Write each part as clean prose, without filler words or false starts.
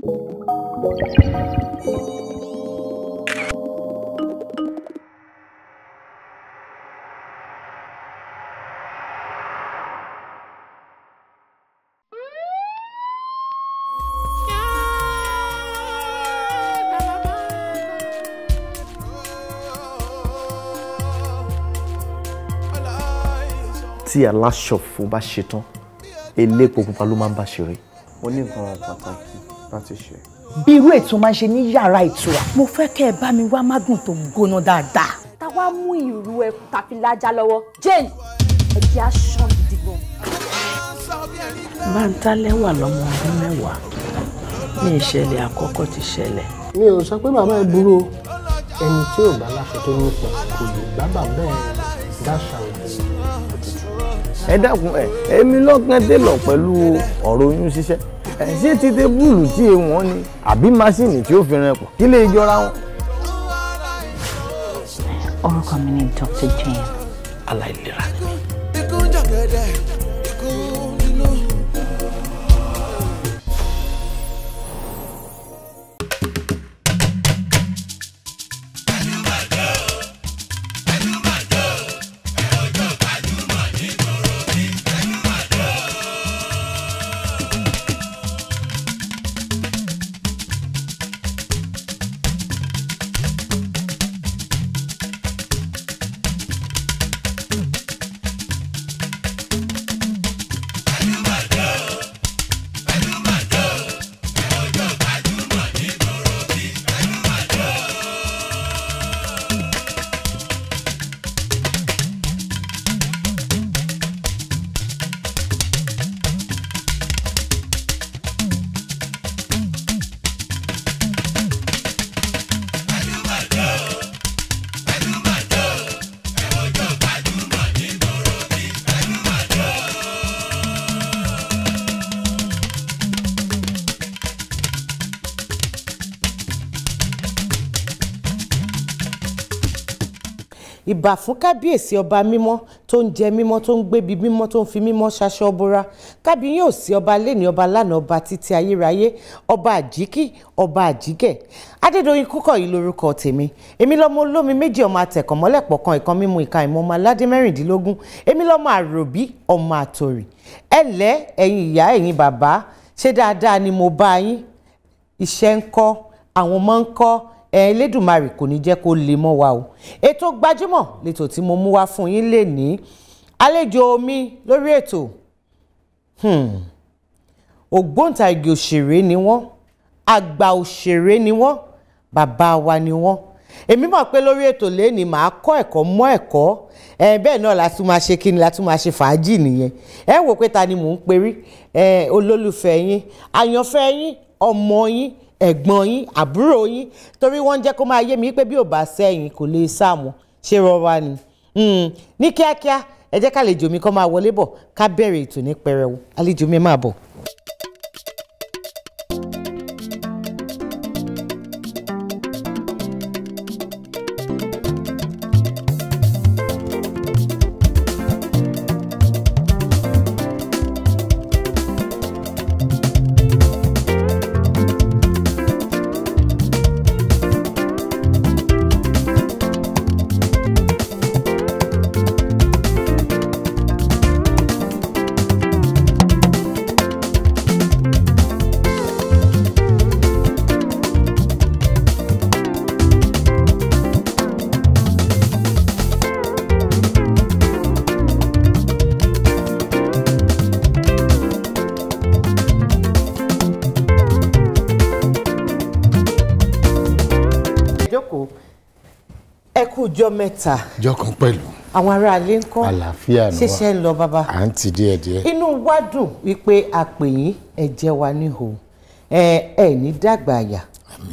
Tí aláṣọ̀fọ̀ bá ṣetán, elépo pupa ló máa ń bá ṣeré. Mo ní nǹkan pàtàkì láti ṣe. Bí irú ètò máa ń ṣe ní yàrá ìtura. Mo fẹ́ kẹ́ ẹ bá mi wá mágùn tó gbóná dáadáa. Táwa mú ìrù ẹkùn tàfi lájà lọ́wọ́. Jane, ẹ̀jẹ̀ aṣọ gidi gan. Bántálẹ́ wà lọ́mọ ọdún 10 ní ìṣẹ̀lẹ̀ àkọ́kọ́ ti ṣẹlẹ̀. Mi ò sọ pé bàbá ẹ burú o, ẹni tí ò bá láṣọ tó nípọn kò lè bá bàbá ẹ dáṣà òde òtútù. Ẹ dákun ẹ, èmi lọ́kàn télọ̀ pẹ̀lú ọ̀rọ̀ oyún ṣíṣẹ́. Ẹ ṣé ti tébúlù tí wọ́n ní àbí máṣíìnì tí ó fi rin pọ̀ kí lè jọra wọn. Orúkọ mi ni Dr. Jane. Aláìlera ni mí. Ìbà fún kábíyèsí ọba mímọ́ tó ń jẹ mímọ́ tó ń gbébi mímọ́ tó ń fi mímọ́ ṣaṣọ bora. Kábíyèsí ọba lẹ́ni ọba lánàá ọba títí ayérayé ọba àjíkí ọba àjíkẹ́. Adédoyin Kúkọ̀yí lórúkọ tèmi. Èmi lọ́mọ olómi méjì ọmọ atẹ̀kọ̀mọ́lẹ̀pọ̀ kan ìkan mímu ìka ìmọ̀ ọmọ aládé 16. Èmi lọ́mọ àròbí ọmọ àtòrì. Ẹ̀lẹ́ ẹ̀yin ìyá ẹ̀yin bàbá, ṣé dáadáa ni mo bá yín? Iṣẹ́ ń kọ́, àwọn ọmọ ń kọ́, Elédùmarè kò ní jẹ́ kó lè mọ́ wa o. Ètò gbajúmọ̀ lètò tí mo mú wá fún yín lè ní àlejò mi lórí ètò. Ògbóǹtarìgì òṣèré ni wọ́n, àgbà òṣèré ni wọ́n, bàbá wa ni wọ́n. Èmi mọ̀ pé lórí ètò lẹ́ni màá kọ́ ẹ̀kọ́ mọ́ ẹ̀kọ́. Bẹ́ẹ̀ náà la tún máa ṣe kí ni la tún máa ṣe fàájì nìyẹn. Ẹ wò pé ta ni mò ń perí, olólùfẹ́ yín, àyànfẹ́ yín, ọmọ yín, ẹ̀gbọ́n yín, àbúrò yín, torí wọ́n ń jẹ́ kó máa yé mi pé bí ò bá sẹ́yìn kò lè sáwọn ṣé rọra ni. Ní kíákíá ẹ jẹ́ ká àlejò mi kó máa wọlé bọ̀ ká bẹ̀rẹ̀ ètò ní pẹrẹwu. Àlejò mi máa bọ̀. Ẹ kú ọjọ́ mẹ́ta. Ọjọ́ kan pẹ̀lú. Àwọn aráalé ń kọ́. Àlàáfíà ni wá. Ṣíṣe ń lọ bàbá. À ń ti díẹ̀ díẹ̀. Inú wa dùn wípé a pè yín, ẹ jẹ́ wa níhò. Ẹ ní dàgbà àyà,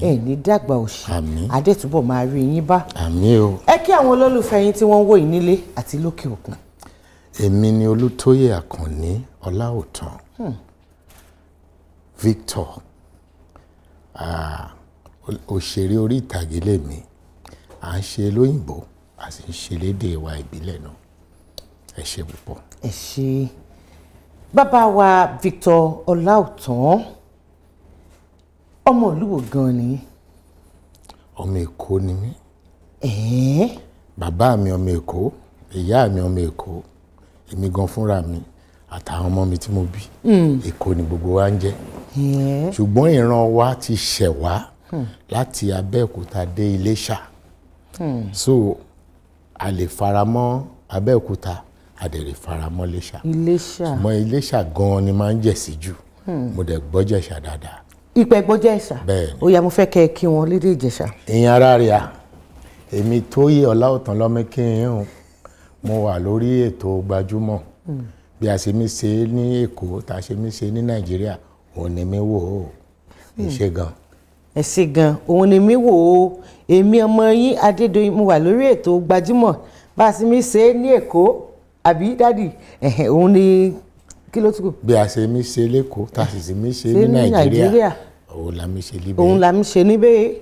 ẹ ní dàgbà òṣì. Adétúbọ̀ máa rí yín bá. Àmín o. Ẹ kí àwọn olólùfẹ́ yín tí wọ́n ń wò yín nílé àti lókè òkun. Èmi ni Olútóyè Àkànní Ọláòtàn. Victor, òṣèré orí ìtàgé lèmi. À ń ṣe lóyìnbó, a sì ń ṣe lédè wa ìbílẹ̀ náà. Ẹ ṣé púpọ̀. Ẹ ṣé. Bàbá wa Victor Ọláòtàn, Ọmọ ìlú wo gan ni? Ọmọ Èkó ni mí. Bàbá mi ọmọ Èkó, ìyá mi ọmọ Èkó, èmi gan fúnra mi àtàwọn ọmọ mi tí mo bí, Èkó ni gbogbo wa ń jẹ́. Ṣùgbọ́n ìran wa ti ṣẹ̀ wá láti Abẹ́òkúta dé Iléṣà. So a lè faramọ́ Abẹ́òkúta, a dẹ̀ lè faramọ́ Iléṣà. Iléṣà. Ṣùgbọ́n Iléṣà gan-an ni máa ń jẹ̀ sí jù. Mo dẹ̀ gbọ́ Jẹ̀ṣà dáadáa. Ìpẹ́ gbọ́ Jẹ̀ṣà. Bẹ́ẹ̀ni. Ó yá, mo fẹ́ kẹ́ ẹ kí wọn lédè Ìjẹ̀ṣà. Ìyẹn ara rẹ̀ à, èmi Tóyè Ọláòtàn lọ́mọkìnrin o, mo wà lórí ètò Gbajúmọ̀. Bí a ṣe mí ṣe ní Èkó, tá a ṣe mí ṣe ní Nàìjíríà, òun ni mi wò ó. Ẹ ṣé gan. Ẹ ṣé gan, òun ni mi wò ó. Èmi ọmọ yín Adédoyin, mo wà lórí ètò Gbajúmọ̀. Bá a ṣe mí ṣe ní Èkó, àbí dádì, òun ni kí ló tún kù? Bí a ṣe mí ṣe lÉkòó, tá a sì ṣe mí ṣe ní Nàìjíríà, òun la mi ṣe níbẹ̀. Òun la mi ṣe níbẹ̀.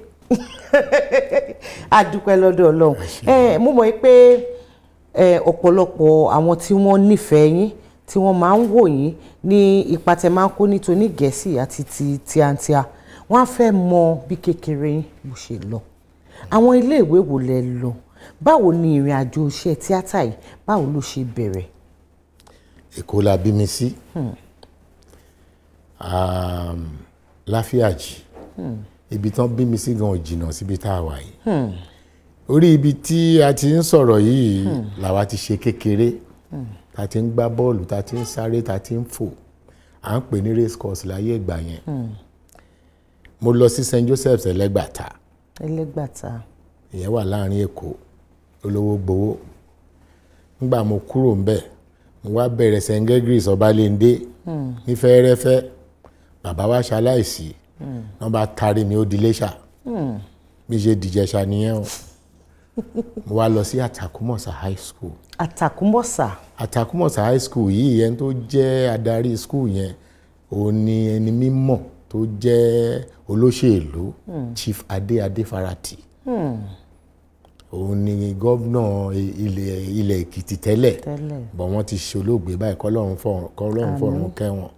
A dúpẹ́ lọ́dọ̀ Ọlọ́run. Mo mọ̀ pé ọ̀pọ̀lọpọ̀ àwọn tí wọ́n nífẹ̀ẹ́ yín, tí wọ́n máa ń wò yín ní ipa tẹ máa ń kó ní toní Gẹ̀ẹ́sì àti ti tíantíá, wọ́n á fẹ́ mọ bí kékeré yín bó ṣe lọ. Àwọn iléèwé wo lẹ lọ? Báwo ni ìrìn àjò iṣẹ́ tíátà yìí, báwo ló ṣe bẹ̀rẹ̀? Èkó la bí mi sí. Láfíàjì. Ibi tán bí mi sí gan ò jìnnà síbi tá a wà yìí. Orí ibi tí a ti ń sọ̀rọ̀ yìí làwa ti ṣe kékeré. Ta ti ń gbá bọ́ọ̀lù, ta ti ń sáré, ta ti ń fò. À ń pè ní race course láyé ìgbà yẹn. Mo lọ sí St. Joseph's Ẹlẹ́gbàta. Ẹlẹ́gbàta. Ìyẹn wà láàrin Èkó, olówó gbowó. Nígbà mo kúrò ńbẹ̀, mo wá bẹ̀rẹ̀ St. Gregory's Ọbalẹ́ndé ní fẹ́rẹ́fẹ́. Bàbá wa ṣaláìsí, wọ́n bá tarí mi ó di Iléṣà. Bí ṣe dìjẹ̀ṣà nìyẹn o. Mo wá lọ sí Àtàkùmọ̀sà High School. Àtàkùmọ̀sà. Àtàkùmọ̀sà High School yìí, ẹni tó jẹ́ adarí school yẹn, òun ni ẹni mímọ̀ tó jẹ́ olóṣèlú, Chief Adé Adéfarati. Òun ni gómìnà ilẹ̀ Èkìtì tẹ́lẹ̀, bọ̀ wọ́n ti ṣe olóògbé báyìí, kọ́lọ́run fọ̀run kẹ́ wọn.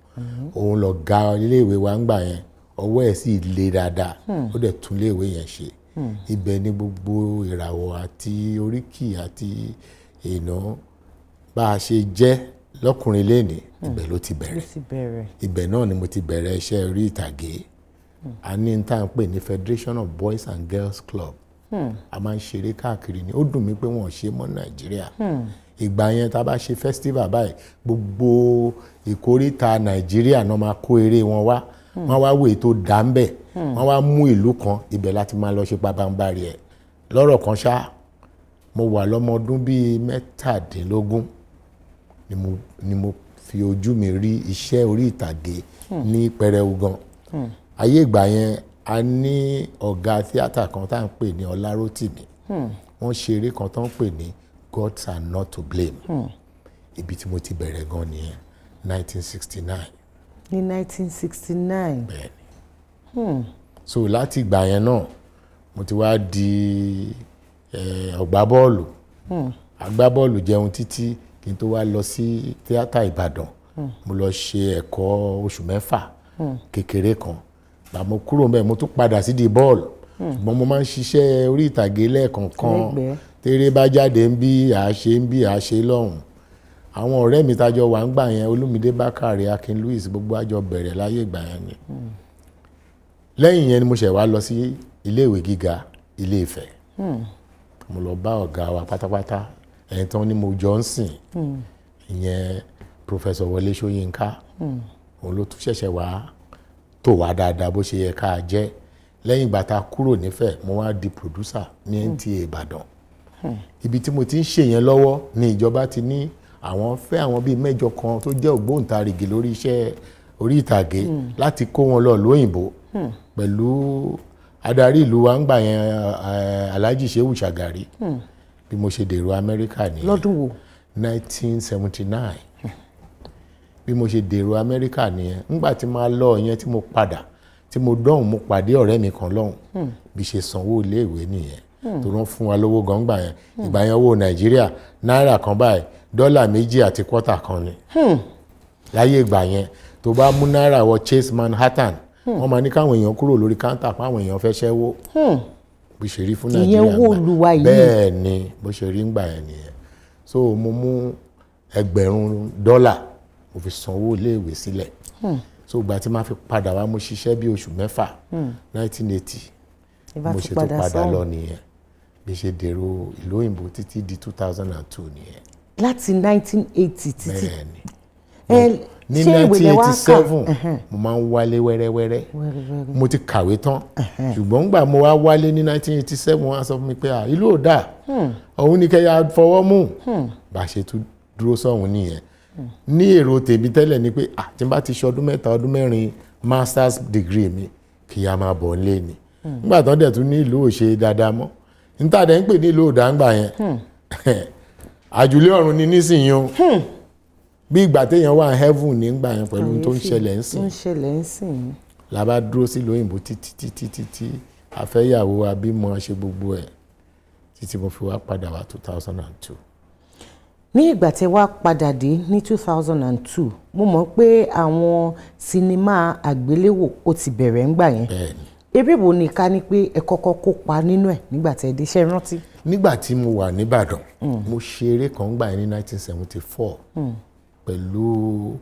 Òun lọ ga iléèwé wa ń gbà yẹn, ọwọ́ ẹ̀ sì le dáadáa, ó dẹ̀ tún iléèwé yẹn ṣe. Ibẹ̀ ni gbogbo ìràwọ̀ àti oríkì àti ìná bá a ṣe jẹ́ lọ́kùnrin lénìí, ibẹ̀ ló ti bẹ̀rẹ̀. Ibẹ̀ náà ni mo ti bẹ̀rẹ̀ iṣẹ́ orí ìtàgé. A ní tá à ń pè ní Federation of Boys and Girls Club. A máa ń ṣeré káàkiri ni. Ó dùn mí pé wọ́n ò ṣe mọ́ Nàìjíríà. Ìgbà yẹn tá a bá ṣe festival báyìí, gbogbo ìkóríta Nàìjíríà náà máa kó eré wọn wá. Wọ́n wá wòye tó dá ń bẹ̀. Wọ́n wá mú ìlú kan, ibẹ̀ láti máa lọ ṣe pabambarì ẹ̀. Lọ́rọ̀ kan ṣá, mo wà lọ́mọ ọdún bíi 17 ni mo fi ojú mi rí iṣẹ́ orí ìtàgé ní pẹrẹu gan. Ayé ìgbà yẹn a ní ọ̀gá tíátà kan tá à ń pè ní Ọlárótìmí. Wọ́n ṣe eré kan tó ń pè ní Gods Are Not to Blame. Ibi tí mo ti bẹ̀rẹ̀ gan nìyẹn, 1969. Ní 1969. Bẹ́ẹ̀ni. So láti ìgbà yẹn náà mo ti wá di ọ̀gbá bọ́ọ̀lù. Agbá bọ́ọ̀lù jẹun títí kí n tó wá lọ sí tíátà Ìbàdàn. Mo lọ ṣe ẹ̀kọ́ oṣù 6 kékeré kan. Gbà mo kúrò ńbẹ̀, mo tún padà sí di bọ́ọ̀lù. Ṣùgbọ́n mo máa ń ṣiṣẹ́ orí ìtàgé lẹ́ẹ̀kọ̀ọ̀kan. Téré bá jáde ń bí, à ṣe ń bí, à ṣe lọ́hùn. Àwọn ọ̀rẹ́ mi tájọ wà ń gbà yẹn, Olúmídé Bákàrè, Akin Lewis, gbogbo àjọ bẹ̀rẹ̀ láyé ìgbà yẹn ni. Lẹ́yìn yẹn ni mo ṣẹ̀ wá lọ sí iléèwé gíga Ilé Ifẹ̀. Mo lọ bá ọ̀gá wa pátápátá, ẹni tán ni mo jọ ń sìn, ìyẹn Professor Wọlé Ṣóyínká. Òun ló tún ṣẹ̀ṣẹ̀ wá tó wá dáadáa bó ṣe yẹ ká jẹ́. Lẹ́yìn ìgbà tá a kúrò nífẹ̀ẹ́, mo wá di producer ní NTA Ìbàdàn. Ibi tí mo ti ń ṣe yẹn lọ́wọ́ ni ìjọba ti ní àwọn fẹ́ àwọn bíi 8 kan tó jẹ́ ògbóǹtarìgì lórí iṣẹ́ orí ìtàgé láti kó wọn lọ lóyìnbó pẹ̀lú adarí ìlú wa ń gbà yẹn, Alhaji Shehu Shagari. Bí mo ṣe dèrò Amẹ́ríkà nìyẹn. Lọ́dún wo? 1979. Bí mo ṣe dèrò Amẹ́ríkà nìyẹn. Nígbà tí màá lọ yẹn tí mo padà, tí mo dọ́hùn, mo pàdé ọ̀rẹ́ mi kan lọ́hùn. Bí ṣe sanwó iléèwé nìyẹn. Tó rán fún wa lówó gan gbà yẹn. Ìgbà yẹn owó Nàìjíríà náírà kan báyìí, $2.25 kan ni. Láyé ìgbà yẹn tó bá mú náírà wọ Chase Manhattan, Wọ́n máa ní káwọn èèyàn kúrò lórí káńtà páwọn èèyàn fẹ́ ṣẹ́wó. Bó ṣe rí fún Nàìjíríà ìyẹn owó olúwa yìí. Bẹ́ẹ̀ ni bó ṣe rí ńgbà yẹn nìyẹn. So mo mú $1,000 mo fi sanwó iléèwé sílẹ̀. So ìgbà tí máa fi padà wá, mo ṣiṣẹ́ bí oṣù 6, 1980 mo ṣe tó padà lọ nìyẹn. Bí ṣe dèrò ìlú òyìnbó títí di 2002 nìyẹn. Láti 1980 títí. Bẹ́ẹ̀ ni. Ní 1987 mo máa ń wálé wẹ́rẹ́wẹ́rẹ́. Mo ti kàwé tán, ṣùgbọ́n ngbà mo wá wálé ní 1987 wọ́n á sọ fún mi pé ìlú ò dáa, òun ni kẹ́yà fọwọ́ mú. Bá a ṣe tún dúró sọ́hun nìyẹn. Ní èrò tèmi tẹ́lẹ̀ ni pé tí n bá ti ṣe ọdún 3 ọdún 4 masters degree mi kí a máa bọ̀ nílé ni. Nígbà tán dẹ̀ tún ní ìlú ò ṣe dáadáa mọ́, níta dẹ̀ ń pè ní ìlú ò dáa ńgbà yẹn, àjùlé ọ̀run ni nísìnyí o. Bí ìgbà téèyàn wà heaven nígbà yẹn pẹ̀lú tó ń ṣẹlẹ̀ ń sìn. La bá dúró sílùú òyìnbó títí títí títí, àfẹ́yàwó abímọ ṣe gbogbo ẹ̀ títí mo fi wá padà wá 2002. Ní ìgbà tí wàá padà dé ní 2002, mo mọ̀ pé àwọn sinimá àgbéléwò ó ti bẹ̀rẹ̀ ńgbà yẹn. Eré wo ni ká ní pé ẹ kọ́kọ́ kópa nínú ẹ̀ nígbà tí ẹ dé, ṣé rántí? Nígbà tí mo wà nìbàdàn, mo ṣe eré kan gbà yẹn ní 1974 pẹ̀lú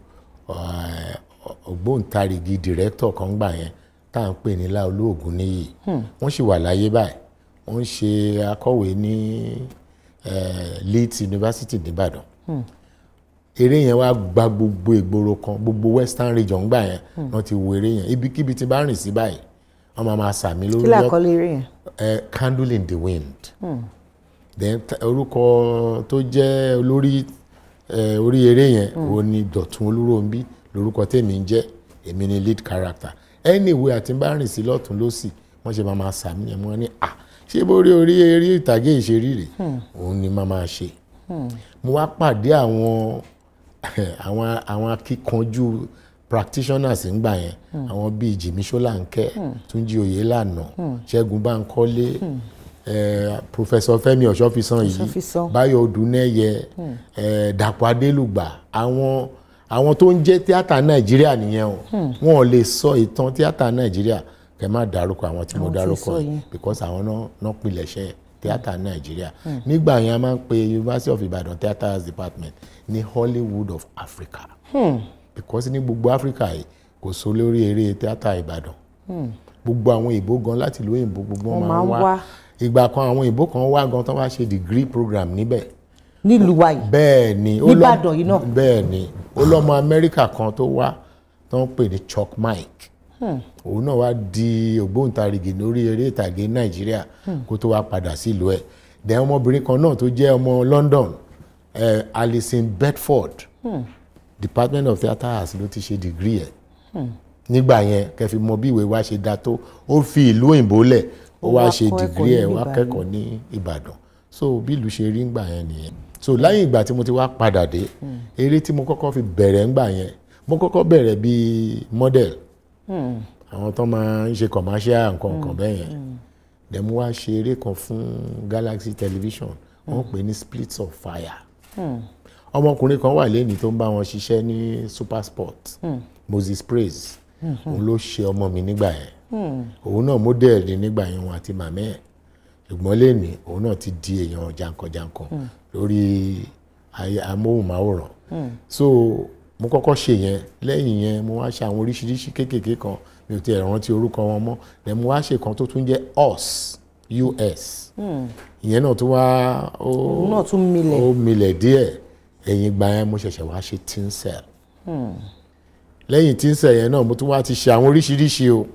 ògbóǹtarìgì dìrẹ́tọ̀ kan gbà yẹn tá à ń pè ní Láolú Ògúnníyì. Wọ́n sì wà láyé báyìí, wọ́n ń ṣe akọ̀wé ní Leeds University nìbàdàn. Eré yẹn wá gba gbogbo ìgboro kan, gbogbo Western region gbà yẹn wọ́n ti wo eré yẹn. Ibikíbi tí bá rìn sí báyìí wọ́n máa ma sàmì lórí. Kí làkọlé eré yẹn? Candle in the Wind. Then orúkọ tó jẹ́ olórí orí eré yẹn òun ni Dọ̀tun Olúrónbí lórúkọ tèmi ń jẹ́, èmi ni lead character. Anyway, àti bá rìn sí lọ́tún lọ́sì wọ́n ṣe máa ma sàmì yẹn, wọ́n ní à ṣé bórí orí eré ìtàgé ìṣeré rè, òun ni máa máa ṣe. Mo wá pàdé àwọn àwọn akíkanjú practitioners ńgbà yẹn, àwọn bíi Jìmí Ṣólánkẹ́, Túnjí Oyèlànà, Ṣẹ́gun Bánkọ́lé, Professor Fẹ́mi Ọ̀ṣọ́fisán yìí, Báyọ̀ Odúnẹ́yẹ, Dàpọ̀ Adélùgbà, àwọn tó ń jẹ́ tíátà Nàìjíríà nìyẹn o. Wọn ò lè sọ ìtàn tíátà Nàìjíríà kẹ́ má dárúkọ àwọn tí mo dárúkọ yìí, because àwọn náà pilẹ̀ṣẹ̀ tíátà Nàìjíríà. Nígbà yẹn a máa ń pe University of Ibadan Theatre Arts Department ní Hollywood of Africa. Because ní gbogbo Africa yìí kò sọ lórí eré tíátà Ìbàdàn. Gbogbo àwọn ìbò gan láti ìlú òyìnbó gbogbo wọn máa ń wá. Ìgbà kan àwọn ìbò kan wá gan tán wá ṣe degree program níbẹ̀. Nílùú wa yìí. Bẹ́ẹ̀ ni. Níbàdàn yìí náà. Bẹ́ẹ̀ ni. Ó lọ́mọ Amẹ́ríkà kan tó wá tó ń pè ní Chuck Mike. Òun náà wá di ògbóǹtarìgì lórí eré ìtàgé Nàìjíríà kó tó wá padà sílùú ẹ̀. Then ọmọbìnrin kan náà tó jẹ́ ọmọ London, Alison Bedford, Department of Theatre Arts ló ti ṣe degree ẹ̀. Nígbà yẹn kẹfì mọ bí ìwé wa ṣe da tó, ó fi ìlú òyìnbó lẹ̀, ó wá ṣe degree ẹ̀, wá kẹ́kọ̀ọ́ ní Ìbàdàn. So bí ìlú ṣe rí ńgbà yẹn nìyẹn. So lẹ́yìn ìgbà tí mo ti wá padà dé, eré tí mo kọ́kọ́ fi bẹ̀rẹ̀ ńgbà yẹn, mo kọ́kọ́ bẹ̀rẹ̀ bíi model. Àwọn tó máa ń ṣe commercial nǹkan kan bẹ́ẹ̀ yẹn. Then mo wá ṣe eré kan fún Galaxy Television, wọ́n pè ní Splits of Fire. Ọmọkùnrin kan wà lẹ́ni tó ń bá wọn ṣiṣẹ́ ní Supersport, Moses Praise. Òun ló ṣe ọmọ mi nígbà yẹn. Òun náà model ni nígbà yẹn, òun àti màmá ẹ̀. Ṣùgbọ́n lẹ́ni òun náà ti di èèyàn jàǹkànjàǹkàn lórí amóhùnmáwòrán. So mo kọ́kọ́ ṣe yẹn. Lẹ́yìn yẹn mo wá ṣe àwọn oríṣiríṣi kéékèèké kan, mi ò tiẹ̀ rántí orúkọ wọn mọ́. Then mo wá ṣe kan tó tún jẹ́ US, US. Ìyẹn náà tún wá ó milẹ̀ díẹ̀. Ẹ̀yìn ìgbà yẹn mo ṣẹ̀ṣẹ̀ wá ṣe Tinsel. Lẹ́yìn Tinsel yẹn náà mo tún wá ti ṣe àwọn oríṣiríṣi o.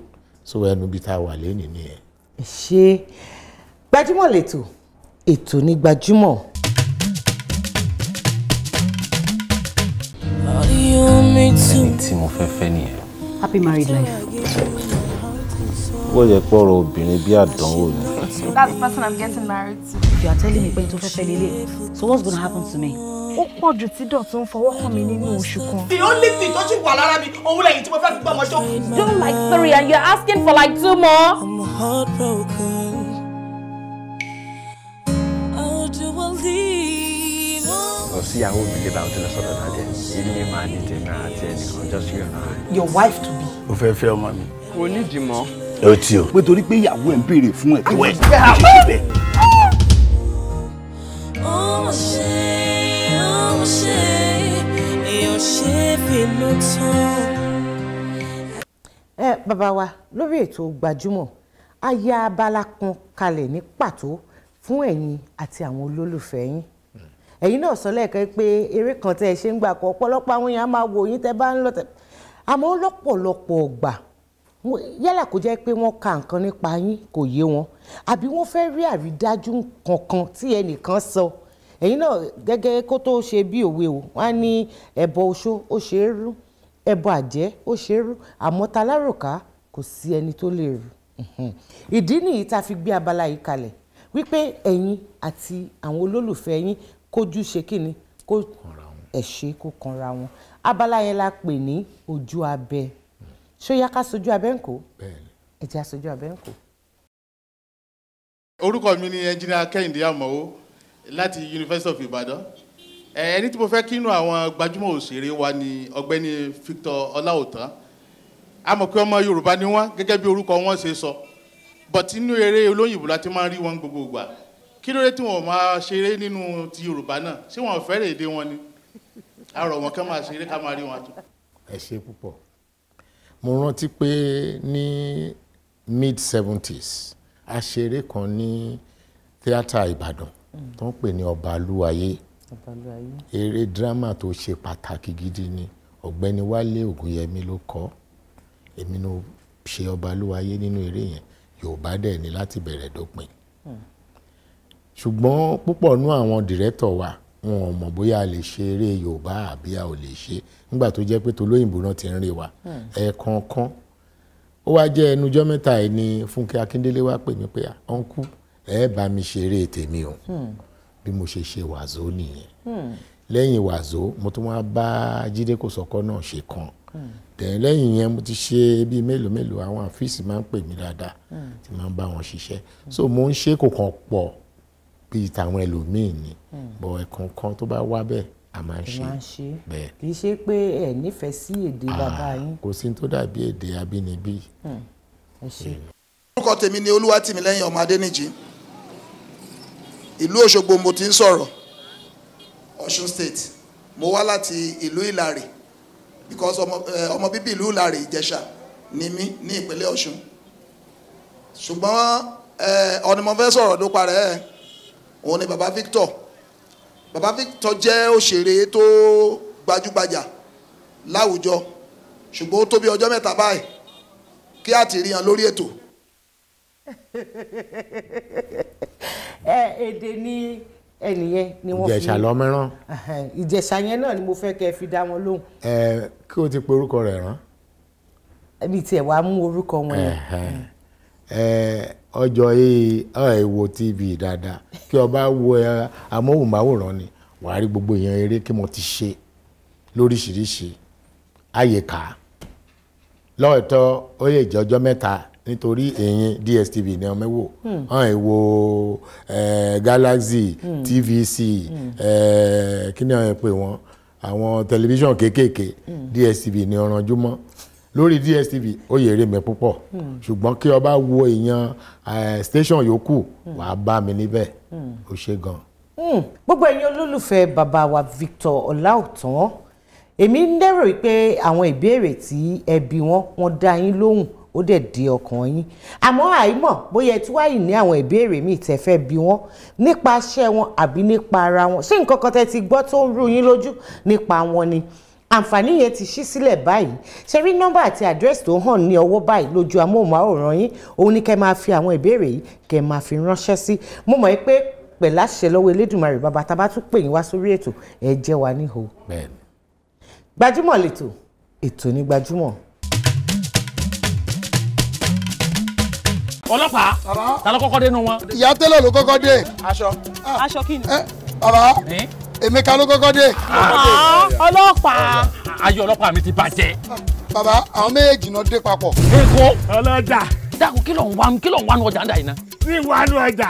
So ẹnu bí tá a wà lẹ́nìí nìyẹn. Ṣé gbajúmọ̀ lẹ́tọ̀, ètò ní gbajúmọ̀. Ẹni tí mo fẹ́ fẹ́ nìyẹn. Happy married life. Ó yẹ pé ọ̀rọ̀ obìnrin bí àdánwò ni. That's the person I'm getting married to. You are telling me pé tó fẹ́ fẹ́ lélẹ̀, so what's gonna happen to me? Ó pọ̀ jù tí Dọ̀tun fọwọ́ kàn mí nínú oṣù kan. The only thing tó ṣì wà lára mi, òun lẹ́yìn tí mo fẹ́ fi gbọ́ ọmọ ṣó. Do like 3 and you're asking for like 2 more. I'm heartbroken. How do I leave? Lọ sí ìyàwó mi lè bá òun tó lọ sọ́dọ̀ dáadé. Ilé máa ní tèmi àti ẹnìkan just you and I. Your wife to be. Ó fẹ́ fẹ́ ọmọ mi. Kò nídìí mọ́. Ẹ ti o. Pé torí pé ìyàwó ẹ̀ ń béèrè fún ẹ̀tọ́ ẹ̀ ṣe ṣe bẹ́ẹ̀. Ó ṣe ó ṣe èèyàn ṣe bínú tán. Ẹ bàbá wa, lórí ètò Gbajúmọ̀, a ya abala kan kalẹ̀ ní pàtó fún ẹ̀yin àti àwọn olólùfẹ́ yín. Ẹ̀yin náà sọ lẹ́ẹ̀kan pé eré kan tẹ́ ẹ ṣe ń gbà kọ́, ọ̀pọ̀lọpọ̀ àwọn èèyàn á máa wò yín tẹ́ bá ń lọ tẹ́, àmọ́ lọ́pọ̀lọpọ̀ ọgbà, yálà kó jẹ́ pé wọ́n ka nǹkan nípa yín kò yé wọn, àbí wọ́n fẹ́ rí àrídájú kankan tí ẹnìkan sọ. Ẹ̀yin náà gẹ́gẹ́ kó tó ṣe bí òwe o, wọ́n á ní ẹbọ oṣó ó ṣe é rú, ẹbọ àjẹ́ ó ṣe é rú, àmọ́ taláròká kò sí ẹni tó lè rú. Ìdí nìyí tá a fi gbé abala yìí kalẹ̀ wípé ẹ̀yin àti àwọn olólùfẹ́ yín kójú ṣe kíni kó ẹ̀ ṣe kó kanra wọn. Abala yẹn la pè ní ojú abẹ. Ṣó yá ká sojú abẹ ń kó? Ẹ jẹ́ aṣojú abẹ ń kó. Orúkọ mi ni ẹnjìnìá Kẹ́hìndé Àmọ̀wó láti University of Ibadan. Ẹni tí mo fẹ́ kínú àwọn gbajúmọ̀ òṣèré wa ni ọ̀gbẹ́ni Victor Ọláòtán. A mọ̀ pé ọmọ Yorùbá ni wọ́n gẹ́gẹ́ bí orúkọ wọn ṣe sọ, but inú eré olóyìnbó la ti máa ń rí wọn gbogbo ìgbà. Kí ló dé tí wọn máa ṣeré nínú ti Yorùbá náà? Ṣé wọn fẹ́rẹ̀ èdè wọn ni? A rọ̀ wọ́n kán máa ṣeré ká máa rí wọn tó. Ẹ ṣe púpọ̀. Mo rántí pé ní mid-70s a ṣeré kan ní tíátà Ìbàdàn tó ń pè ní Ọbalúayé. Eré dírámà tó ṣe pàtàkì gidi ni. Ọ̀gbẹ́ni Wálé Ògúnyẹmí ló kọ. Èmi ló ṣe Ọbalúayé nínú eré yẹn. Yorùbá dẹ̀ ni láti bẹ̀rẹ̀ dópin. Ṣùgbọ́n púpọ̀ nú àwọn dìrẹ́tọ̀ wa, wọn ò mọ̀ bóyá a lè ṣe eré Yorùbá àbí a ò lè ṣe, nígbà tó jẹ́ pé tolóyìnbó náà ti ń rí wa ẹ̀ẹ̀kọ̀ọ̀kan. Ó wá jẹ́ ẹnujọ́ mẹ́ta ẹ̀ ni Fúnkẹ́ Akíndélé wá pè mí pé, ọ̀nkú, ẹ bá mi ṣe eré tèmi o. Bí mo ṣe ṣe Wàzó nìyẹn. Lẹ́yìn Wàzó, mo tún wá bá Jídé Kòsọ́kọ́ náà ṣe kan. Lẹ́yìn yẹn mo ti ṣe bíi mélòó mélòó, àwọn àfíìsì máa ń pè mí dáadáa tí máa ń bá wọn ṣiṣẹ́. So mo ń ṣe kò kàn pọ̀ bíi tàwọn ẹlòmíì ni, bọ̀ ẹ̀kọ̀ọ̀kan tó bá wá bẹ́ẹ̀ a máa ń ṣe bẹ́ẹ̀. Kì í ṣe pé ẹ nífẹ̀ẹ́ sí èdè bàbá yín. Kò sí tó dàbí èdè abínibí. Orúkọ tèmi ni Olúwatìmílẹ́yìn ọmọ Adéníjì. Ìlú Òṣogbo mo ti ń sọ̀rọ̀, Ọ̀ṣun State. Mo wá láti ìlú Ìlàrè because ọmọ bíbí ìlú Ìlàrè Ìjẹ̀ṣà ni mí ní ìpínlẹ̀ Ọ̀ṣun. Ṣùgbọ́n ọ̀nà mo fẹ́ sọ̀rọ̀ ló parẹ́ ẹ̀, òun ni Baba Victor. Baba Victor jẹ́ òṣèré tó gbajúgbajà láwùjọ, ṣùgbọ́n ó tó bí ọjọ́ mẹ́ta báyìí kí á ti rí hàn lórí ètò. Ẹ èdè ni ẹnìyẹn ni wọ́n fi Ìjẹ̀ṣà lọ́mẹ́rán. Ìjẹ̀ṣà yẹn náà ni mo fẹ́ kẹ́ ẹ fi dá wọn lóhùn. Ẹ kí o ti pe orúkọ rẹ̀ rán. Ẹbí tiẹ̀ wàá mú orúkọ wọn yẹn. Ọjọ́ yìí ẹ wo TV dáadáa, kí o bá wo amóhùnmáwòrán ni wàá rí gbogbo èèyàn eré kí mo ti ṣe lóríṣiríṣi àyíká. Lóòótọ́ ó lè jẹ́ ọjọ́ mẹ́ta nítorí èyí DSTV ní ọmọ wò, hàn ẹ wo Galaxy, TVC, kí ni àwọn pè wọ́n, àwọn tẹlifíṣàn kéékèèké, DSTV ní ọ̀rànjúmọ́. Lórí DSTV ó yẹ eré mi púpọ̀, ṣùgbọ́n kí o bá wo èèyàn station yòókù wàá bá mi níbẹ̀. Ó ṣe gan. Gbogbo ẹ̀yin olólùfẹ́ bàbá wa Victor Ọláòtán, èmi ń lérò pé àwọn ìbéèrè tí ẹ bi wọ́n, wọ́n dá yín lóhùn, ó dẹ̀ dé ọkàn yín. Àmọ́ àìmọ̀ bóyá ẹ tún wáyé ní àwọn ìbéèrè míì tẹ́ fẹ́ bi wọ́n nípa iṣẹ́ wọn àbí nípa ara wọn, ṣé nǹkan kan tẹ́ ti gbọ́ tó ń rú yín lójú nípa wọn ni? Àǹfààní yẹn ti ṣí sílẹ̀ báyìí. Ṣe rí nọ́mbà àti àdírẹ́sì tó hàn ní ọwọ́ báyìí lójú amóhùnmáwòrán yín, òun ni kẹ́ máa fi àwọn ìbéèrè yìí kẹ́ máa fi ránṣẹ́ sí. Mo mọ̀ pé pẹ̀lú àṣẹ lọ́wọ́ Elédùmarè bàbá, tá a bá tún pè yín wá sórí ètò, ẹ jẹ́ wa níhò. Gbajúmọ̀ lètò, ètò ní Gbajúmọ̀. Ọlọ́pàá, ta ló kọ́kọ́ dé nu wọn? Ìyá tẹ́lẹ̀ ló kọ́kọ́ dé. Aṣọ. Aṣọ kí ni? Bàbá, Emeka ló kọ́kọ́ dé. Ọlọ́pàá. Ayé ọlọ́pàá mi ti bàjẹ́. Bàbá, àwọn méjèèjì náà dé papọ̀. Èkó. Ọlọ́jà. Dákun, kí ló ń wá nu ọjà ń dà yìí ná? Ní wá nu ọjà.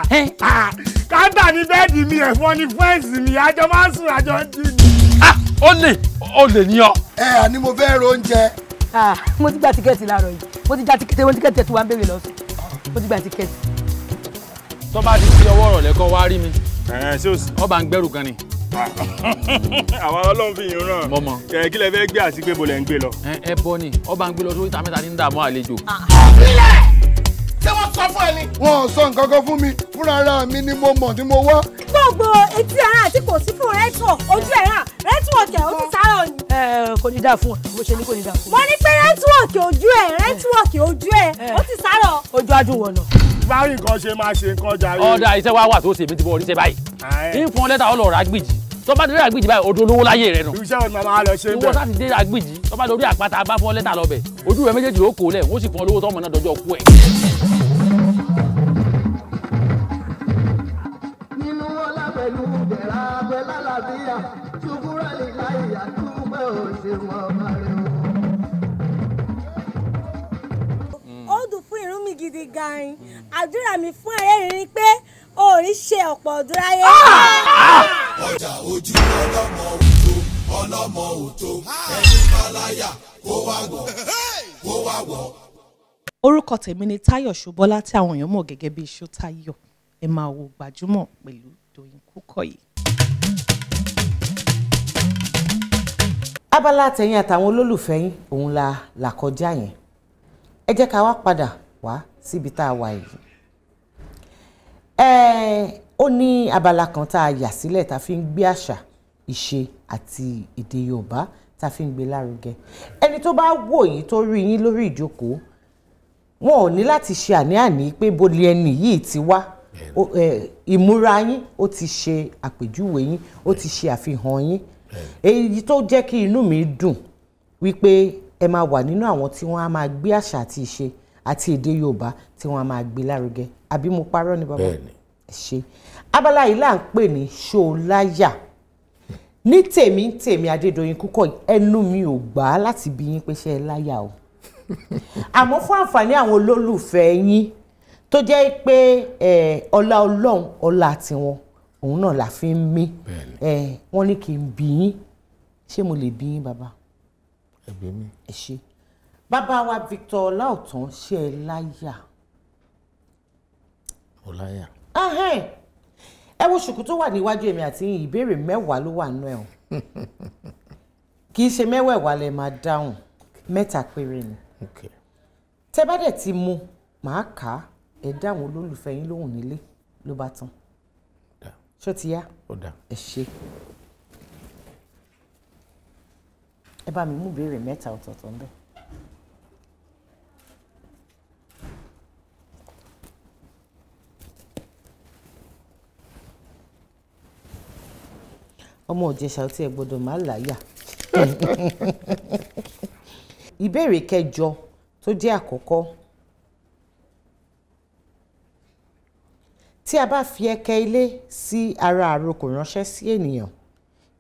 Káńtà ní bẹ́ẹ̀dì mi, ẹ̀fọn ní fẹ́ǹsì mi, àjọ máa ń sùn, àjọ ń jí mi. Ó lè ní ọ. Ẹ àní mo fẹ́ ro oúnjẹ. Mo ti gba tíkẹ́ẹ̀tì láàárọ̀ yìí, Mo ti já tíkẹ́tì, wọ́n tíkẹ́tì tí wọ́n ń béèrè lọ́sùn. Mo ti gba tíkẹ́tì. Tó bá ti di ọwọ́ ọ̀rọ̀ lẹ́kọ́ wá rí mi. Ọba ń gbẹ́rù kan ni. Àwọn Ọlọ́run fi yín ràn. Mọ̀mọ́. Kí lẹ fẹ́ gbé àti pé bo lẹ ń gbé lọ. Ẹ bọ́ ni, ọba ń gbé lọ sórí ìta mẹ́ta ní ń dààmú àlejò. Sílẹ̀! Ṣé wọ́n sọ fún ẹ ni? Wọ́n ò sọ nǹkan kan fún mi, fúnra ara mi ni mo mọ̀ tí mo wá. Gbogbo etí ara àti kò sí fún rẹ́tíwọ̀kì, ojú ẹ̀ hàn, rẹ́tíwọ̀kì ẹ̀ ó ti sáré ni. Ẹ kò ní dáa fún ọ, mo ṣe ní kò ní dáa fún ọ. Mo ní pé rẹ́tíwọ̀kì ojú ẹ̀, rẹ́tíwọ̀kì ojú ẹ̀ ó ti sáré. Ojú adùn wọ̀nà. Báyìí nǹkan ṣe máa ṣe nǹkan jàre. Ọ̀dà iṣẹ́ wa wà tó ṣe mí ti bọ̀ oríṣẹ́ báyìí. Ń fún ọ lẹ́tà ọlọ́ọ̀rọ̀ àgbìjì. Tó bá dé àgbìjì báyìí, odò olówó láyé rẹ nù. Iṣẹ́ òun máa lọ ṣe ń bẹ̀. Ìwọ sáà ti dé àgbìjì, tó bá lórí àpáta bá fún ọ lẹ́tà lọ bẹ̀. Ojú rẹ méjèèjì ló kó lẹ̀, wọ́n sì fún ọ lówó tọ́mọ náà dọjọ́ kú ẹ̀. Nínú ọlá pẹ̀lú bẹ̀rẹ̀ abẹ́ lálàáfíà, ṣùkúrà lè láyé àdúgbò òṣèlú ọba rẹ̀ o. Ó dùn fún irun mi gidi gan-an. Àdúrà mi fún ẹ̀rẹ́ ni pé o ò ní ṣe ọ̀pọ̀ ọdún láyé. Ọjà ojú ọlọ́mọ òtó, ọlọ́mọ òtó, ẹni báláyà kó wá wọ̀, kó wá wọ̀. Orúkọ tèmi ni Táyọ̀ Ṣubọ́lá tí àwọn èèyàn mọ̀ gẹ́gẹ́ bíi Ṣótáyọ̀. Ẹ máa wo Gbajúmọ̀ pẹ̀lú Dòyìn Kúkọ̀yí. Abala tẹ̀yìn àtàwọn olólùfẹ́ yín òun la là kọjá yẹn. Ẹ jẹ́ ká wá padà wá síbi tá a wà yìí. Ó ní abala kan tá a yà sílẹ̀ tá a fi ń gbé àṣà, ìṣe àti èdè Yorùbá tá a fi ń gbé lárugẹ. Ẹni tó bá wò yín tó rí yín lórí ìjókòó, wọn ò ní láti ṣe àní-àní pé bó lè ẹni yìí ti wá. Ìmúra yín ó ti ṣe àpèjúwe yín, ó ti ṣe àfihàn yín. Èyí tó jẹ́ kí inú mi dùn wípé ẹ máa wà nínú àwọn tí wọ́n á máa gbé àṣà àti ìṣe àti èdè Yorùbá tí wọ́n á máa gbé lárugẹ. Àbí mo parọ́ ni bàbá? Bẹ́ẹ̀ni. Ẹ ṣe. Abala yìí là ń pè ní Ṣóláyà. Ní tèmi tèmi Adédoyin Kúkọ̀yí, ẹnu mi ò gbà á láti bi yín pé ṣé ẹ láyà o. Àmọ́ fún àǹfààní àwọn olólùfẹ́ yín tó jẹ́ pé ọlá Ọlọ́run ọlá tiwọn òun náà la fi ń mí. Wọ́n ní kí n bi yín, ṣé mo lè bi yín bàbá? Ẹ bi mí. Ẹ ṣé. Bàbá wa Victor Ọláọ̀tàn, ṣé ẹ láyà? Mo láyà. Ẹ wo ṣùkú tó wà níwájú èmi àti yín, ìbéèrè mẹ́wàá ló wà nínú ẹ̀ o. Kì í ṣe mẹ́wẹ̀ẹ̀wá lẹ máa dáhùn, mẹ́ta péré ni. Tẹ bá dẹ̀ ti mu, màá kà á, ẹ dáhùn olólùfẹ́ yín lóhùn nílé ló bá tán. Ṣó ti yá? Ẹ ṣé. Ẹ bá mi mú ìbéèrè mẹ́ta ọ̀tọ̀ọ̀tọ̀ ńbẹ̀. Ọmọ Ìjẹ̀ṣà tí ẹ gbọ́dọ̀ má láyà. Ìbéèrè kẹjọ tó jẹ́ àkọ́kọ́. Tí a bá fi ẹ̀kẹ́ ilé sí ara àrokò ránṣẹ́ sí ènìyàn,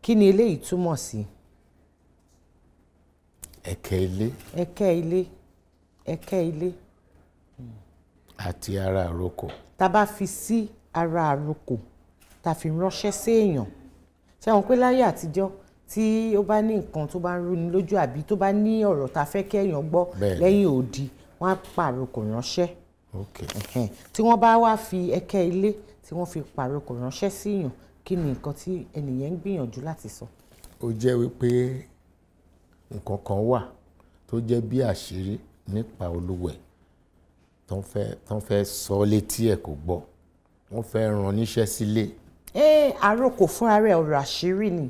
kí ni eléyìí túmọ̀ sí? Ẹ̀kẹ́ ilé. Ẹ̀kẹ́ ilé. Ẹ̀kẹ́ ilé. Àti ara àrokò. Tá a bá fi sí ara àrokò, tá a fi ránṣẹ́ sí èèyàn. Ṣé àwọn pé láyé àtijọ́ tí ó bá ní nǹkan tó bá ń rúni lójú àbí tó bá ní ọ̀rọ̀ tá a fẹ́ kẹ́yàn gbọ́ lẹ́yìn odi, wọ́n á pàrokò ránṣẹ́. Tí wọ́n bá wá fi ẹ̀kẹ́ ilé tí wọ́n fi pàrokò ránṣẹ́ sí èèyàn, kí ni nǹkan tí ẹnìyẹn ń gbìyànjú láti sọ? Ó jẹ́ wípé nǹkan kan wà tó jẹ́ bí àṣírí nípa olúwẹ̀ tó ń fẹ́ sọ létí ẹ̀ kò gbọ́, wọ́n fẹ́ rán níṣẹ́ sílé. Àrokò fúnra rẹ̀ ọ̀rọ̀ àṣírí ni.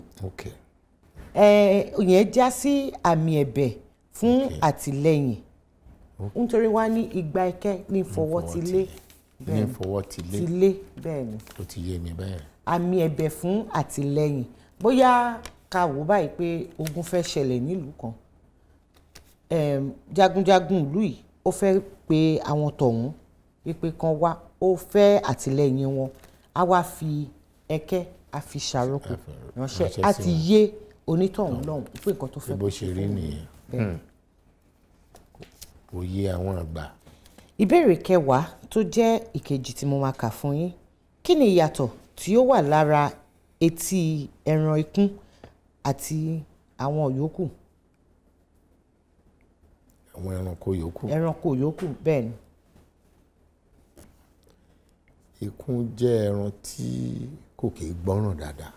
Ìyẹn já sí àmì ẹ̀bẹ̀ fún àtìlẹ́yìn. Nítorí wá ní igba ẹ̀kẹ́ ní fọwọ́ ti lé. Ní fọwọ́ ti lé. Ti lé bẹ́ẹ̀ ni. Ó ti yé mi bẹ́ẹ̀. Àmì ẹ̀bẹ̀ fún àtìlẹ́yìn. Bóyá ká wò báyìí pé ogun fẹ́ ṣẹlẹ̀ nílùú kan. Jagunjagun ìlú yìí ó fẹ́ pe àwọn tọ̀hún wípé kan wá, ó fẹ́ àtìlẹ́yìn wọn. A wá fi ẹ̀kẹ́ a fi ṣàrokò ránṣẹ́, a ti yé onítọ̀hún lọ́hùn pé nǹkan tó fẹ́. Bó ṣe rí nìyẹn. Òye àwọn àgbà. Ìbéèrè kẹwàá tó jẹ́ ìkejì tí mo máa kà fún yín. Kí ni ìyàtọ̀ tí ó wà lára etí ẹran ikún àti àwọn yòókù? Àwọn ẹranko yòókù. Ẹranko yòókù, bẹ́ẹ̀ ni. Ikún jẹ́ ẹran tí kò kì í gbọ́ràn dáadáa.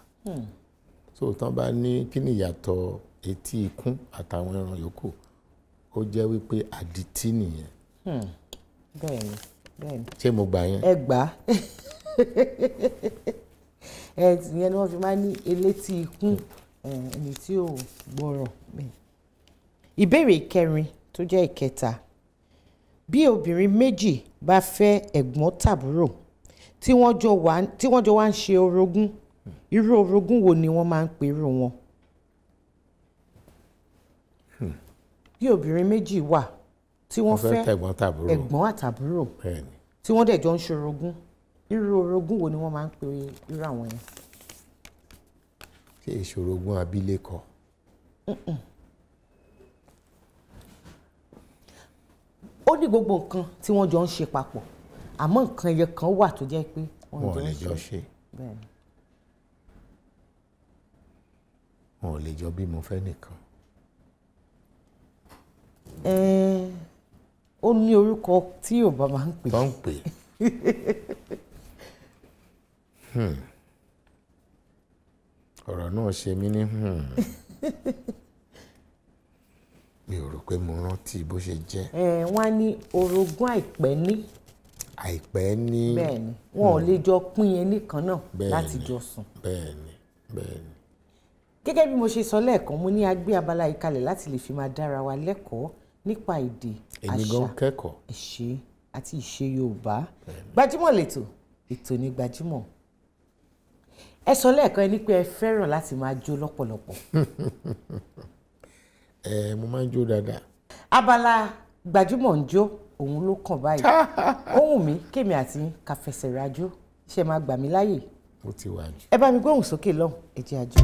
So tán bá ní kí ni ìyàtọ̀ etí ikún àtàwọn ẹran yòókù, ó jẹ́ wípé àdìtí nìyẹn. Bẹ́ẹ̀ni, bẹ́ẹ̀ni. Ṣé mo gbà yẹn? Ẹ gbà á. Ẹ ìyẹn ni wọ́n fi máa ń ní elétí ikún, ẹni tí ò gbọ́ràn. Ìbéèrè ìkẹrin tó jẹ́ ìkẹta. Bí obìnrin méjì bá fẹ́ ẹ̀gbọ́n tàbúrò tí wọ́n jọ wá ń ṣe orogún, irú orogún wo ni wọ́n máa ń pe irú wọn? Bí obìnrin méjì wà tí wọ́n fẹ́ ẹ̀gbọ́n àtàbúrò tí wọ́n dẹ̀ jọ ń ṣorogún, irú orogún wo ni wọ́n máa ń pe irú àwọn yẹn? Ṣé ìṣorogún abilékọ? Ó ní gbogbo nǹkan tí wọ́n jọ ń ṣe papọ̀, àmọ́ nǹkan ẹyẹ kan wà tó jẹ́ pé wọ́n ò lè jọ ṣe. Wọn ò lè jọ bímọ fẹ́ nìkan. Ó ní orúkọ tí Yorùbá máa ń pè. Tó ń pè. Ọ̀rọ̀ náà ṣe mí ní mi ò rò pé mo rántí bó ṣe jẹ́. Wọ́n á ní orogún àìpẹ́ ní. Àìpẹ́ ní. Bẹ́ẹ̀ni, wọn ò lè jọ pín yẹn nìkan náà láti jọ sùn. Bẹ́ẹ̀ni, bẹ́ẹ̀ni. Gẹ́gẹ́ bí mo ṣe sọ lẹ́ẹ̀kan, mo ní a gbé abala yìí kalẹ̀ láti lè fi máa dára wa lẹ́kọ̀ọ́ nípa èdè, àṣà, ìṣe àti ìṣe Yorùbá. Gbajúmọ̀ lètò, ètò ní Gbajúmọ̀. Ẹ sọ lẹ́ẹ̀kan ẹ ní pé ẹ fẹ́ràn láti máa jó lọ́pọ̀lọpọ̀. Mo máa ń jó dáadáa. Abala Gbajúmọ̀ ń jó òun ló kàn báyìí. Ó wù mí kémi àti ká fẹsẹ̀ rajó, ṣe máa gbà mí láyè? Ó ti wà jù. Ẹ bá mi gbóhùn sókè lọ́hùn, ẹ jẹ́ àjò.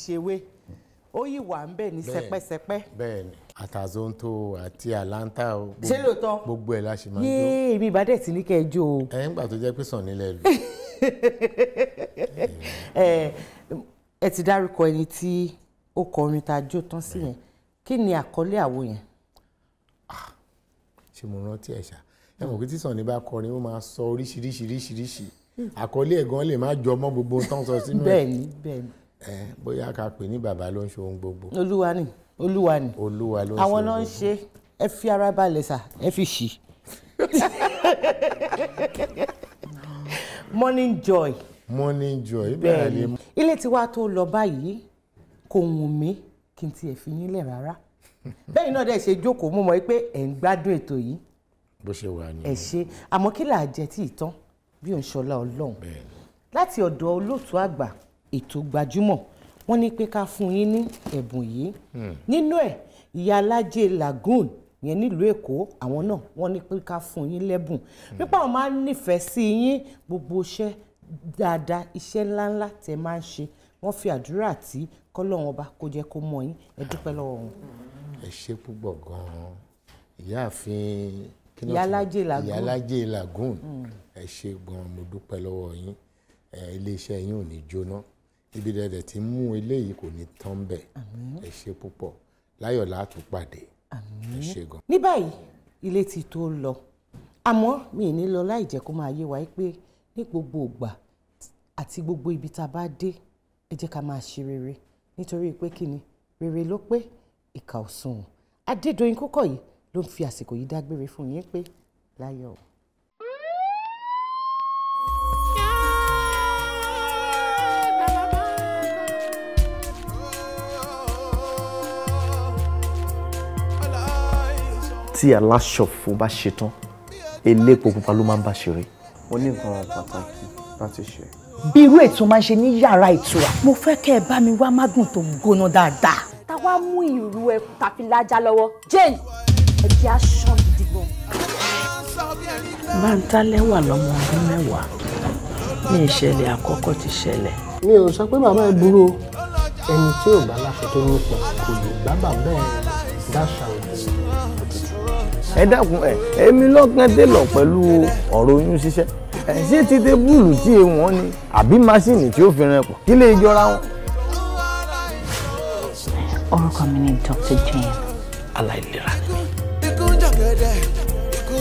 Ṣèwé ó yìí wà ń bẹ ní sẹpẹsẹpẹ. Bẹ́ẹ̀ni, àtàzóńtò àti àlàntà o. Ṣé lóòótọ́? Gbogbo ẹ̀ la ṣe máa ń jó. Yéé, èmi ìbá dẹ̀ ti ní kẹ́ ẹ jó o. Ẹ ń gbà tó jẹ́ pé sàn nílẹ̀ lù. Ẹ ti dárúkọ ẹni tí ó kọrin tá a jó tán sí yẹn, kí ni àkọlé àwo yẹn? Ṣé mo rántí ẹ̀ ṣá? Ẹ mọ̀ pé tí Sànní bá kọrin ó máa sọ oríṣiríṣiríṣiríṣi, àkọlé ẹ̀ gan lè má jọ mọ́ gbogbo ohun tó ń sọ sínú ẹ̀. Bẹ́ẹ̀ni, bẹ́ẹ̀ni. Bóyá ká pè ní bàbá ló ń ṣe ohun gbogbo. Olúwa ni, Olúwa ni. Olúwa ló ń ṣe ohun gbogbo. Àwọn náà ń ṣe, ẹ fi ara balẹ̀ sà, ẹ fi ṣì. Morning Joy. Morning Joy, bẹ́ẹ̀ ni. Ilé tiwa tó lọ báyìí kò wù mí kí n tiẹ̀ fi yín lẹ̀ rárá. Bẹ́ẹ̀ náà dẹ̀ ṣe jókòó, mo mọ̀ pé ẹ̀ ń gbádùn ètò yìí. Bó ṣe wà ní. Ẹ ṣe, àmọ́ kí là á jẹ tí ì tán bí òun ṣọlá Ọlọ́run. Láti ọ̀dọ̀ olóòtú àgbà ètò Gbajúmọ̀, wọ́n ní pé ká fún yín ní ẹ̀bùn yìí. Nínú ẹ̀, ìyá alájẹ Lagoon yẹn nílùú Èkó, àwọn náà wọ́n ní pé ká fún yín lẹ́bùn. Pípa àwọn máa ń nífẹ̀ẹ́ sí yín, gbogbo iṣẹ́ dáadáa, iṣẹ́ ńláńlá tẹ́ máa ń ṣe, wọ́n fi àdúrà tí kọ́lọ́run ọba kó jẹ́ kó mọ̀ yín. Ẹ dúpẹ́ lọ́wọ́ wọn. Ẹ ṣé púpọ̀ gan-an ìyáàfin. Ìyálájé Lagoon. Ìyálájé Lagoon, ẹ ṣé gan-an, mo dúpẹ́ lọ́wọ́ yín. Iléeṣẹ́ yín ò ní jóná, ibi dẹ̀dẹ̀ tí mú eléyìí kò ní tán bẹ̀. Ẹ ṣé púpọ̀, láyọ̀ la tún pàdé. Ẹ ṣé gan. Ní báyìí ilé ti tó lọ, àmọ́ mi ì ní lọ láì jẹ́ kó máa yé wa pé ní gbogbo ìgbà àti gbogbo ibi tá a bá dé, ẹ jẹ́ ká máa ṣe rere, nítorí pé kí ni rere ló pé, ìkà ò sunwọ̀n. Adédoyin Kúkọ̀yí ló ń fi àsìkò yìí dágbére fún yín pé láyọ̀. Tí aláṣọ̀fọ̀ bá ṣetán, elépo pupa ló máa ń bá ṣeré. Mo ní nǹkan pàtàkì láti ṣe. Bí irú ètò máa ń ṣe ní yàrá ìtura, mo fẹ́ kẹ́ ẹ bá mi wá mágùn tó gbóná dáadáa. Ta wá mú ìrù ẹkùn tàfi lájà lọ́wọ́ Jane, ẹ̀jẹ̀ aṣọ gidi gan. Bántálẹ́ wà lọ́mọ ọdún 10 ní ìṣẹ̀lẹ̀ àkọ́kọ́ ti ṣẹlẹ̀. Mi ò sọ pé bàbá ẹ burú o, ẹni tí ò bá láṣọ tó nípọn kò lè bá bàbá ẹ dáṣà òdì òtútù. Ẹ dákun, ẹ èmi lọ́kàn télọ̀ pẹ̀lú ọ̀rọ̀ oyún ṣíṣẹ́. Ẹ ṣé ti tébúlù tí wọ́n ni àbí máṣíìnì tí ó fi rìn pọ̀ kí lè jọra wọn. Orúkọ mi ni Dr. Jane. Aláìlera ni mí. Ikú ń jọ̀gẹ̀dẹ̀, ikú